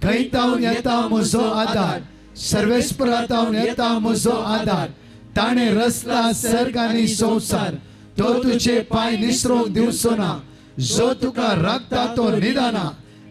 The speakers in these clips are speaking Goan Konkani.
खंय तावन येता म्हजो आदार, सर्वेस्परा तावन येता म्हजो आदार. ताणें रचला सर्ग आनी संवसार, तो तुजे पांय निसरोंक दिवचो ना. जो तुका राखता तो निदाना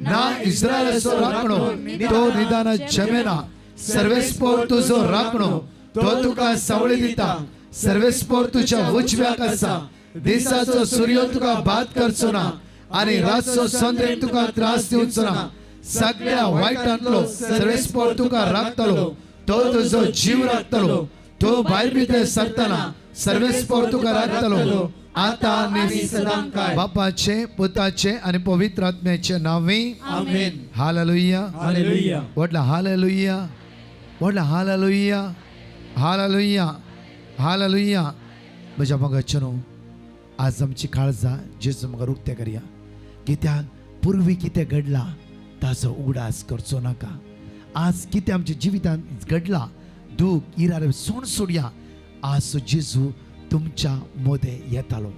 ना, इस्रायलाचो राखणो तो निदाना जमेना. सर्वेस्पोर तुजो राखणो, तो तुका सावळी दिता. सर्वेस्पोर तुज्या उजव्याक आसा. दिसाचो सूर्य तुका बाद करचो ना आनी रातचो चंद्रेक तुका त्रास दिवचो ना. सगळ्या वायटांतलो सर्वेस्पोर तुका राखतलो, तो तुजो जीव राखतलो. तो भायर भितर सरतना सर्वेस्पोर तुका राखतलो, आता आनी सदांकाळ. बापाचे, पुताचे आनी पवित्र आत्म्याचे नांवी. आमेन. हालेलुया. हालेलुया. व्हडला हालेलुया, व्हडला हालेलुया, हालेलुया, हालेलुया. म्हज्या मोगाचें न्हू, आज आमची काळजां जेजू मुखार उक्तें करया. कित्याक पुर्वी कितें घडलां ताचो उगडास करचो नाका. आज कितें आमच्या जिवितांत घडलां, दूख इरार सोड सोडया. आज जेजू तुमच्या मदें येतालो.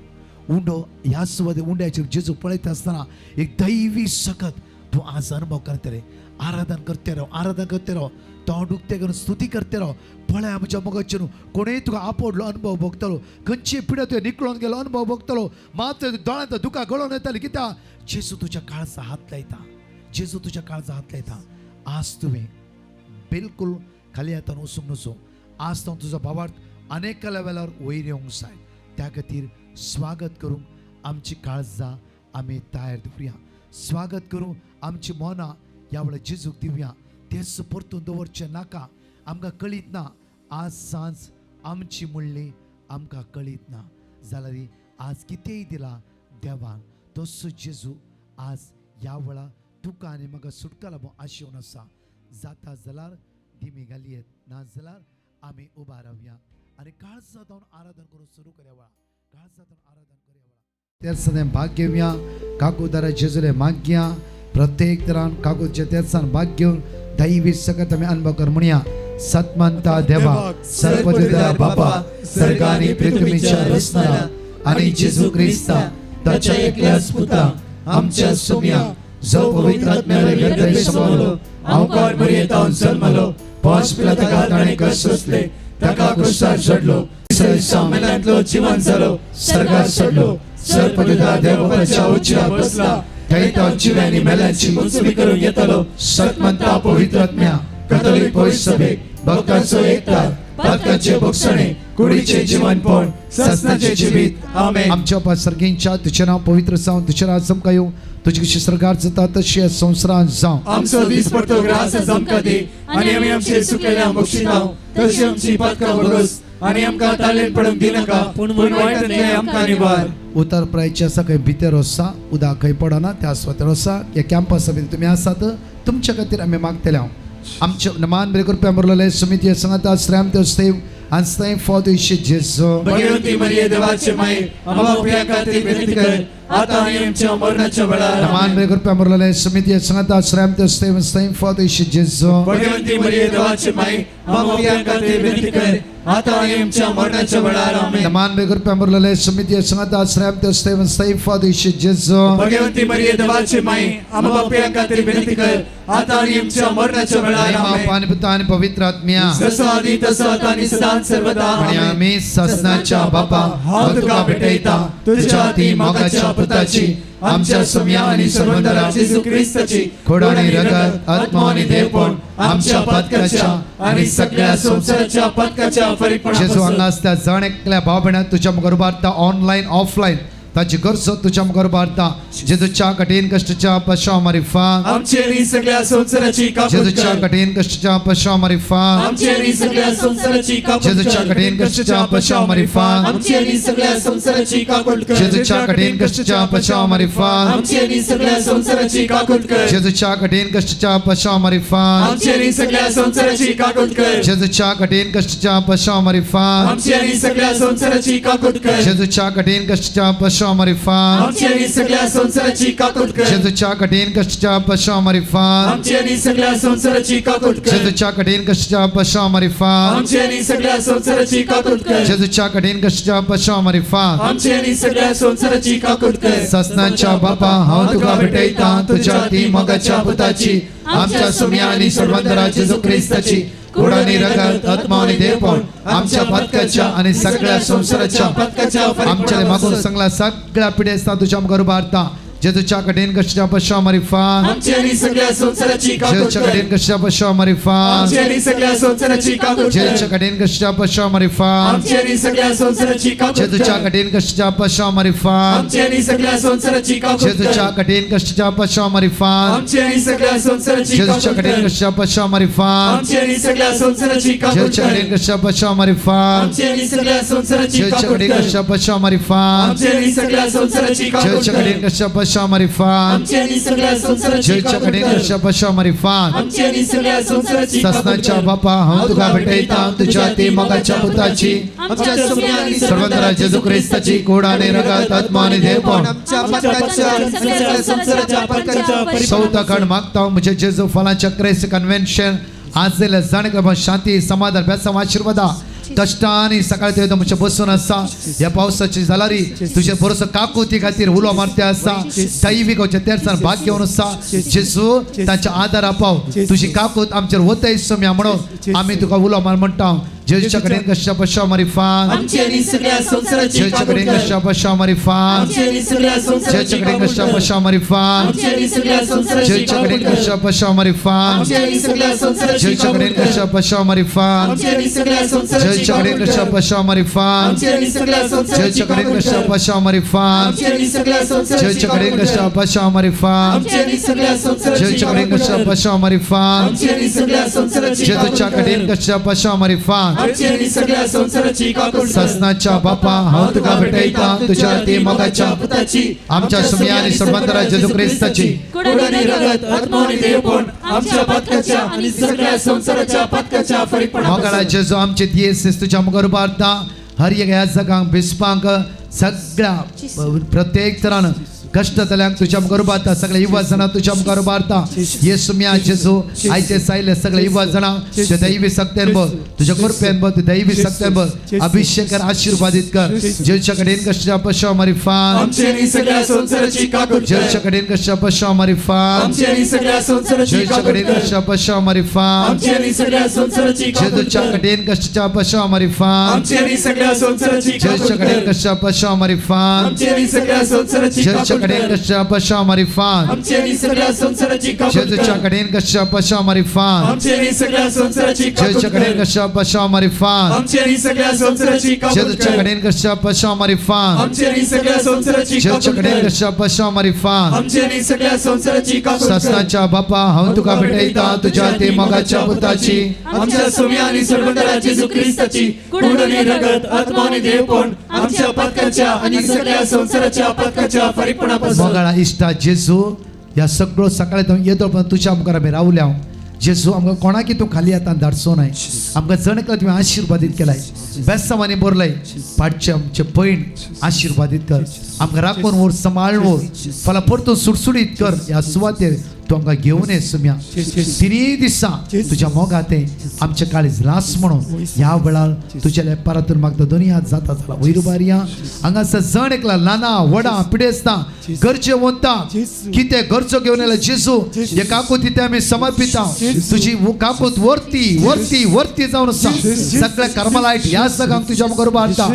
उंडो ह्या सुवाते उंड्याचेर जेजू पळयता आसतना एक दैवी सकत तूं आज अनुभव करतले. आराधन करते राव, आराधन करते राव, तोंड उक्तें करून स्तुती करते राव. पळय आमच्या मोगाचेर कोणूय तुका आपोडलो अनुभव भोगतलो, खंयची पिड्या तुवें निकळोन गेलो अनुभव भोगतलो. मात दोळ्यांत दुकां गळोन येताली, कित्याक जेजू तुज्या काळजा हात लायता, जेजू तुज्या काळजा हात लायता. आज तुवें बिलकुल खाली हातान वचूंक नजो. आज तो तुजो भावार्थ अनेक लेवलार वयर येवंक जाय. त्या खातीर स्वागत करूंक आमची काळजां आमी तयार दवरुया. स्वागत करूंक आमची मनां ह्या वेळार जेजूक दिवया. तेच परतून दवरचें नाका. आमकां कळीत ना आज सांज आमची म्हणली, आमकां कळीत ना. जाल्यार आज कितेंय दिलां देवान, तसो जेजू आज ह्या वेळार तुका आनी म्हाका सुटका लागून आशेवन आसा. जाता जाल्यार दिमी घालयेत, ना जाल्यार आमी उबा रावया आनी काळजा जावन आराधन करून सुरू करया वेळा, काळजा जावन आराधन करया वेळा. तेरसाने भाग घेवया. काकुदारा जेजुले मागया. प्रत्येक तरान काकूच्या तेरसान भाग घेवन दैवी सकत आमी अनुभव कर. म्हणया, सतमंता देवा, सर्वदिदा बापा, सर्गानी पृथ्वीच्या रचणारा आणि जेजू ख्रिस्ता ताच्या एकल्याच पुता, आमच्या सोम्या, जो पवित्र आत्म्याला गर्भे समावलो, अवकार मरियेतावन जल्मलो, पांच पिला ताणें कश्ट सोंसले, ताका क्रुसार चडलो, मेल्यांतलो जिवन जालो, सर्गार चडलो, सर्पदिदा देवबापाच्या उजव्या बसला, थंय तो जिव्यांनी मेल्यांची मुंचबी करूंक येतलो. सतमंता पवित्र आत्म्या, कथोलिक पवित्र सभेक, भक्तांचो एकतार, पातकांचे भोगसणे, कुडीचे जीवनपण, ससनाचे जिवीत. आमेन. आमच्या बापा सर्गींच्या, तुझें नांव पवित्र जावं, तुझें राज आमकां येवं, तुजी कशी सरकार जाता तशी ह्या संवसारांत जावं. आमचो दीस पडतो ग्रास आमकां दी आनी आमी आमचे सुकेल्या बक्षिताव, तशी आमची पातकां भोगस आनी आमकां तालेन पडूंक दिनाका, पूण वायटांतलें आमकां निवार. उतर प्रायचे आसा, खंय भितर आसा, उदक खंय पडना त्या सुवातेर आसा. ह्या कॅम्पसा भितर तुमी आसात, तुमच्या खातीर आमी मागतले. हांव आमचे मान बरे कृपया मुरलेले समिती सांगता श्रम देव आनी फॉद जेजू. भगवंती मरिये, देवाचे माई, आम्हा पाप्यां खातीर विनंती कर, आता आनी आमच्या मरणाच्या वेळार. मान बरे कृपया मुरलेले समिती सांगता श्रम देव फॉद जेजू. भगवंती मरिये, देवाचे माई, आम्हा पाप्यां खातीर विनंती कर, आता आनी आमच्या मरणाच्या वेळार. आमेन. मान बरे कृपया मुरलेले समिती सांगता श्रम देव फॉद जेजू. भगवंती मरिये, देवाचे माई, आम्हा पाप्यां खातीर विनंती कर, आता आनी आमच्या मरणाच्या वेळार. आमेन. आणि पुता आणि पवित्र आत्म्या. जसो आदी तसो आता आनी सदांच सर्वदा. आणि आमेन. आम्ही ससनाच्या बापा, हांव तुका भेटयता तुझ्या अती मोगाच्या पुताची, आमच्या सुम्या आणि सर्वंदरा जेजू ख्रिस्ताची खोड आणि रगत, आत्मा आणि देवपण, आमच्या पातकाच्या आणि सगळ्या संसाराच्या पातकाच्या जेजू फरीकपणापासून हांगा आसता जण एकल्या भाव भयणां तुज्या मुखार उबारता. ऑनलायन ऑफलायन ताची गरजो तुज्या मुखार उबारता. जेजूच्या कठीण कश्टच्या पशा मारिफा आमचे आणि सगळ्या संसाराची काकूत जेजूच्या कर. कठीण कश्टच्या पशा मारिफा आमचे आणि सगळ्या संसाराची काकूत जेजूच्या कर. कठीण कश्टच्या पशा मारिफा आमची आणि सगळ्या संसाराची काकूत कर. जेजूच्या कठीण कश्टच्या पशा मारिफा आमची आणि सगळ्या संसाराची काकूत कर. जेजूच्या कठीण कश्टच्या पशा मारिफा आमची आणि सगळ्या संसाराची काकूत कर. जेजूच्या कठीण कश्टच्या पशा मारिफा आमची आणि सगळ्या संसाराची काकूत कर. जेजूच्या कठीण कश्टच्या पशा पश्चात मारिफात आमची आनी सगळ्या संवसाराची काकूट कर. जेजूच्या कठीण कष्टाच्या पश्चात मारिफात आमची आनी सगळ्या संवसाराची काकूट कर. जेजूच्या कठीण कष्टाच्या पश्चात मारिफात आमची आनी सगळ्या संवसाराची काकूट कर. जेजूच्या कठीण कष्टाच्या पश्चात मारिफात आमची आनी सगळ्या संवसाराची काकूट कर. ससनाच्या बापा हांव तुका भेटयता तुझ्या ती मोगाच्या पुताची आमच्या सुम्या आणि सर्वंतरा जेजू क्रिस्ताची कुडानी रगत आत्मा आणि देवपण आमच्या पथकाच्या आणि सगळ्या संसाराच्या पथकाच्या आमच्या मागून सांगला सगळ्या पिढ्या तुझ्या मुखार उबारता जेजूच्या कठीण कष्टाच्या पश्चात मारिफात आमची आनी सगळ्या संवसाराची काकूट जेजूच्या कर. कठीण कष्टाच्या पश्चात मारिफात आमची आनी सगळ्या संवसाराची काकूट कर. जेजूच्या कठीण कष्टाच्या पश्चात मारिफात आमची आनी सगळ्या संवसाराची काकूट जेजूच्या कर. कठीण कष्टाच्या पश्चात मारिफात आमची आनी सगळ्या संवसाराची काकूट जेजूच्या कर. कठीण कष्टाच्या पश्चात मारिफात आमची आनी सगळ्या संवसाराची जेजूच्या काकूट कठीण कर. कष्टाच्या पश्चात मारिफात आमची आनी सगळ्या संवसाराची काकूट जेजूच्या कर. कठीण कष्टाच्या पश्चात मारिफात आमची आनी सगळ्या संवसाराची जेजूच्या काकूट कठीण कर. कष्टाच्या पश्चात मारिफात आमची आनी सगळ्या संवसाराची काकूट जेजूच्या कर. कठीण कष्टाच्या पश्चात मारिफात आमची आनी सगळ्या संवसाराची जेजूच्या काकूट कठीण कर. कष्टाच्या पश्चात मारिफात आमची आनी सगळ्या संवसाराची काकूट ससनाच्या कर. बापा हांव तुका भेटयता तुझ्या ती मोगाच्या पुताची आमच्या सुम्या आणि सर्वंतरा जेजू क्रिस्ताची कोड आणि रगत आत्मा आणि देवपण आमच्या पथकाच्या आणि सगळ्या संवसाराच्या पथकाच्या चौथा खंड मागता म्हणजे जेजू फलाच्या क्रेस कन्व्हेन्शन आज जाणें शांती समाधान बेसांव आशीर्वादा कष्टाने सकाळी ते तुमचे बसून आसा ह्या पावसाची जालारी तुझे बरोसो काकुती खातीर उलो मारते आसा दैवीक तेरसान भाग घेवन आसा जेजू तांच्या आदारा पाव तुझी काकूत आमचेर वतय सम्या म्हणून आमी तुका उलो मार म्हणटा जेजूच्या कडेन कश्या पश्या मारिफात आमची आनी सगळ्या संवसाराची जेजूच्या काकूट कडेन कर. कश्या पश्या मारिफात आमची आनी सगळ्या संवसाराची जेजूच्या कडेन काकूट कश्या कर. पश्या मारिफात आमची आनी सगळ्या संवसाराची जेजूच्या काकूट कडेन कर. कश्या पश्या मारिफात आमची आनी सगळ्या संवसाराची जेजूच्या काकूट कडेन कर. कश्या पश्या मारिफात आमची आनी सगळ्या संवसाराची जेजूच्या कडेन काकूट कश्या कर. पश्या मारिफात आमची आनी सगळ्या संवसाराची जेजूच्या कडेन काकूट कश्या कर. पश्या मारिफात आमची आनी सगळ्या संवसाराची जेजूच्या कडेन काकूट कश्या कर. पश्या मारिफात आमची आनी सगळ्या संवसाराची जेजूच्या कडेन काकूट कश्या कर. पश्या मारिफात आमची आनी सगळ्या संवसाराची जेजूच्या काकूट कडेन कर. कश्या पश्या मारिफात आमची आनी सगळ्या संवसाराची काकूट कर. ससनाच्या बापा हांव तुका भेटयता तुझ्या ती मोगाच्या पुताची आमच्या सुम्या आणि सर्वंतरा जेजू क्रिस्ताची कोडाने रगत आत्मा आणि देवपण आमच्या पातकाच्या आणि सगळ्या संवसाराच्या पातकाच्या मोगाळा जेजू आमचे दियेस तुझ्या मुखार उबारता हर एक ह्या जगांक बिस्पांक सगळ्या प्रत्येक तरान कष्ट जाल्यांक तुझ्या मुखार उबारता सगळे युवा जाणां तुझ्या मुखार उबारता येसू म्या जेजू आयचे सायले सगळे युवा जाणां तुझ्या दैवी सक्तेन बघ तुझ्या कृपेन बघ दैवी सक्तेन बघ अभिषेक कर आशीर्वादित कर जेजूच्या कडेन कष्टाच्या पश्चात मारिफात आमची आनी सगळ्या संवसाराची काकूट कर. जेजूच्या कडेन कष्टाच्या पश्चात मारिफात आमची आनी सगळ्या संवसाराची जेजूच्या काकूट कडेन कर. कष्टाच्या पश्चात मारिफात आमची आनी सगळ्या संवसाराची काकूट जेजूच्या कर. कडेन कष्टाच्या पश्चात मारिफात आमची आनी सगळ्या संवसाराची काकूट जेजूच्या कडेन कर. कष्टाच्या पश्चात मारिफात आमची आनी सगळ्या संवसाराची जेजूच्या काकूट कडेन कर. कष्टाच्या पश्चात मारिफात आमची आनी सगळ्या संवसाराची काकूट जेजूच्या कर. कडेन कष्टाच्या पश्चात मारिफात आमची आनी सगळ्या संवसाराची काकूट जेजूच्या कडेन कर. कष्टाच्या पश्चात मारिफात आमची आनी सगळ्या संवसाराची काकूट जेजूच्या कर. कडेन कष्टाच्या पश्चात मारिफात आमची आनी सगळ्या संवसाराची जेजूच्या काकूट कडेन कर. कष्टाच्या पश्चात मारिफात आमची आनी सगळ्या संवसाराची काकूट कर. ससनाच्या बापा हांव तुका भेटयता तुझ्या ती मोगाच्या पुताची आमच्या सुम्या आणि सर्वंतरा जेजू क्रिस्ताची कुड आणि रगत आत्मा आणि देवपण आमच्या पातकाच्या आणि सगळ्या संवसाराच्या पातकाच्या फारीकपणापासून मोगाळा इश्टा जेजू ह्या सगळो सकाळी तो येतो पण तुझ्या मुखार आमी रावल्या जेजू आमकां कोणाकी तूं खाली हातान धाडचो नाय आमकां जण एकला तुवें आशिर्वादीत केलाय बेसांवांनी भरलाय पाटचे आमचे पयण आशिर्वादीत कर आमकां राखून व्हर सांबाळून व्हर फाल्यां परतून सुडसुडीत कर ह्या सुवातेर तूं आमकां घेवन ये सुम्या तिनूय दिसा तुज्या मोगाते आमचे काळीज लास म्हणून ह्या वेळार तुज्या लेपारातून मागता दोनूय हात जाता जाला वयर उबारया हांगासर जण एकला ल्हाना व्हडा पिडेस्तां गरजे वंता कितें गरजो घेवन येयला जेजू हे काकूत तिथे आमी समर्पिता तुजी काकूत वरती वरती वरती जावन आसा सगळ्या कर्मलायट ह्या सगळ्यांक तुज्या मुखार उबारता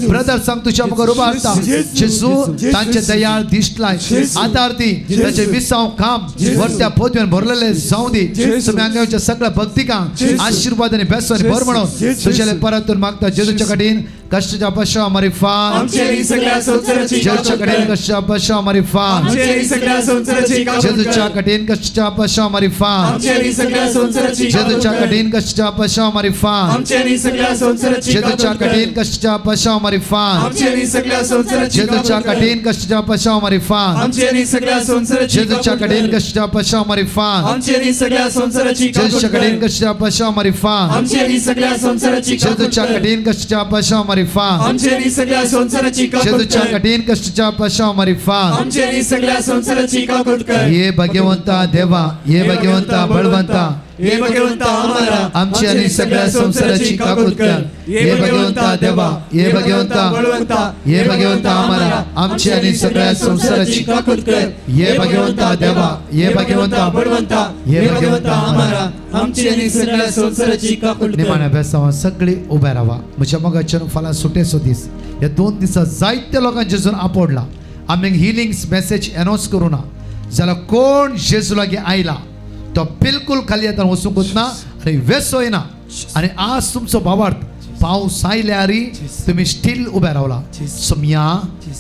ब्रदर्सांक तुज्या मुखार उबारता जेजू तांचे दयाळ दिश्ट लाय आदार दी ताचे विसाव काम वरत्या पदवेन भरलेले जावं दी तुमी हांगा सगळ्या भक्तिकांक आशीर्वाद आनी बेसवानी भर म्हणून तुज्या परतून मागता जेजूच्या कडेन कष्टाच्या पश्चात मारिफात आमची आनी सगळ्या संवसाराची जेजूच्या काकूट कडेन कर. कष्टाच्या पश्चात मारिफात आमची आनी सगळ्या संवसाराची काकूट जेजूच्या कर. कडेन कष्टाच्या पश्चात मारिफात आमची आनी सगळ्या संवसाराची काकूट जेजूच्या कर. कडेन कष्टाच्या पश्चात मारिफात आमची आनी सगळ्या संवसाराची जेजूच्या काकूट कर. कडेन कष्टाच्या पश्चात मारिफात आमची आनी सगळ्या संवसाराची जेजूच्या काकूट कर. कडेन कष्टाच्या पश्चात मारिफात आमची आनी सगळ्या संवसाराची जेजूच्या काकूट कडेन कर. कष्टाच्या पश्चात मारिफात आमची आनी सगळ्या संवसाराची काकूट जेजूच्या कडेन कर. कष्टाच्या पश्चात मारिफात आमची आनी सगळ्या संवसाराची काकूट जेजूच्या कर. कडेन कष्टाच्या पश्चात मारिफात मारिफात आमचे आनी सगळ्या संवसाराची काकूट जेजूच्या कर. कठीण कष्टाच्या पाशाव मारिफात आमचे आनी सगळ्या संवसाराची काकूट कर. हे भगवंता देवा, हे भगवंता बळवंता, हे भगवंता आम्हाला आमची आणि सगळ्या संसाराची काकूत कर. हे भगवंता देवा, हे भगवंता बळवंता, हे भगवंता आम्हाला आमची आणि सगळ्या संसाराची काकूत कर. हे भगवंता देवा, हे भगवंता बळवंता, हे भगवंता आम्हाला आमची आणि सगळ्या संसाराची काकूत कर. निमाण्या बेसावा सगळी उभ्या राहा. म्हज्या मोगाच्यान फाल्यां सुटेचो दीस. ह्या 2 दिसां जायत्या लोकांक जेजून आपडला. आमी हिलिंग्स मेसेज अनावन्स करूं ना जाल्यार कोण जेजू लागीं आयला तो बिलकुल खाली येता वचूंकच ना आनी वेसो येना. आनी आज तुमचो भावार्थ पावस आयल्यार तुमी स्टील उबे रावला. सम्या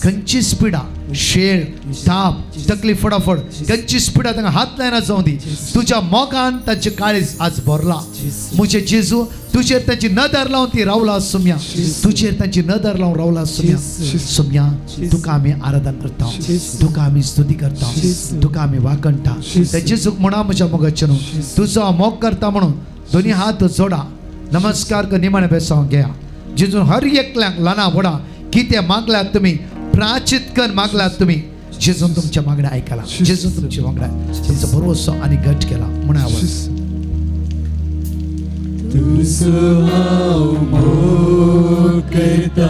खंयची स्पिडा शेळ ताप तकलीफ फटाफट खंयची स्पिडा तांकां हात लायना जावं दी. तुज्या मोगान तांचे काळीज आज भरला. म्हजे जेजू तुजेर तांची नदर लावन ती रावला. सुम्या तुजेर तांची नदर लावन रावला. सुम्या सुम्या तुका आमी आराधन करता, तुका आमी स्तुती करता, तुका आमी वाकणटा. त्या जेजूक म्हणा म्हज्या मोगाचें न्हू तुजो हांव मोग करता म्हणून दोनी हात जोडा नमस्कार कर. निमाणे बेसांव घेया. जेजून हर एकल्यांक ल्हाना व्हडा कितें मागल्यात तुमी प्राचित कर मागल्यात तुमी जेजून तुमच्या मागण्या आयकला. जेजून तुमच्या मागण्या तुमचो भरवसो आनी घट केला म्हणून आवाज. तुजो हांव मोग करता,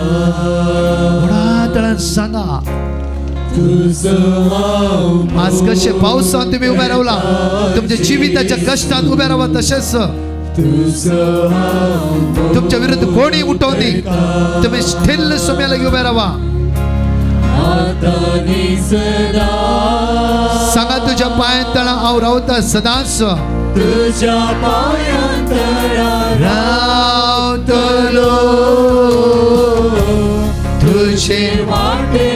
व्हडा तळान सांगा. तुजो हांव आज कशे पावसांत तुमी उबे रावला, तुमच्या जिविताच्या कष्टात उबे रावा, तशेंच तुजो हांव तुमच्या विरुद्ध कोणी उठवनी तुम्ही स्थिर सुम्या लागीं उबे रावा. आतां नी सदा सांगा तुझ्या पांयां तळा हांव रावता सदांच. तुझ्या पांयां तळा रावतलो तुझे वाटे